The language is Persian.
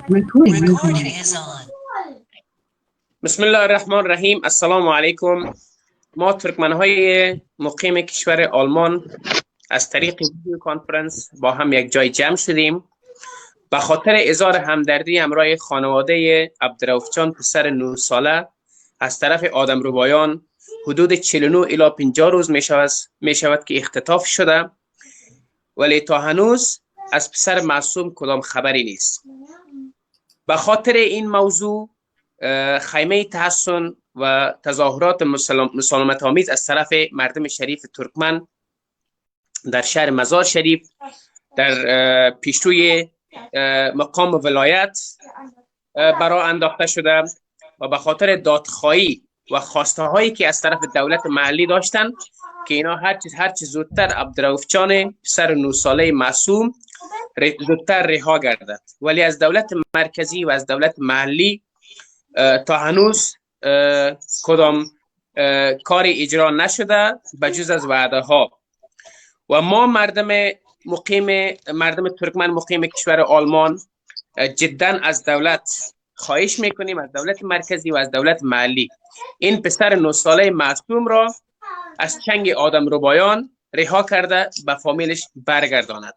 Recording is on. بسم الله الرحمن الرحیم. السلام علیکم. ما ترکمنهای مقیم کشور آلمان از طریق ویدیو کنفرانس با هم یک جای جمع شدیم به خاطر اظهار همدردی همراه خانواده عبدالرؤوف جان پسر 9 ساله از طرف آدم ربایان حدود 49 الی 50 روز می شود که اختطاف شده، ولی تا هنوز از پسر معصوم کدام خبری نیست. به خاطر این موضوع خیمه تحصن و تظاهرات مسالمت آمیز از طرف مردم شریف ترکمن در شهر مزار شریف در پیشروی مقام ولایت برای انداخته شده و به خاطر دادخواهی و خواسته هایی که از طرف دولت محلی داشتن که اینا هر چیز زودتر عبدالرؤوف جان پسر 9 ساله معصوم زودتر رها گردد، ولی از دولت مرکزی و از دولت محلی تا هنوز کدام کاری اجرا نشده بجز از وعده ها. و ما مردم ترکمن مقیم کشور آلمان جدا از دولت خواهش میکنیم، از دولت مرکزی و از دولت محلی، این پسر 9 ساله معصوم را از چنگ آدم ربایان رها کرده به فامیلش برگرداند.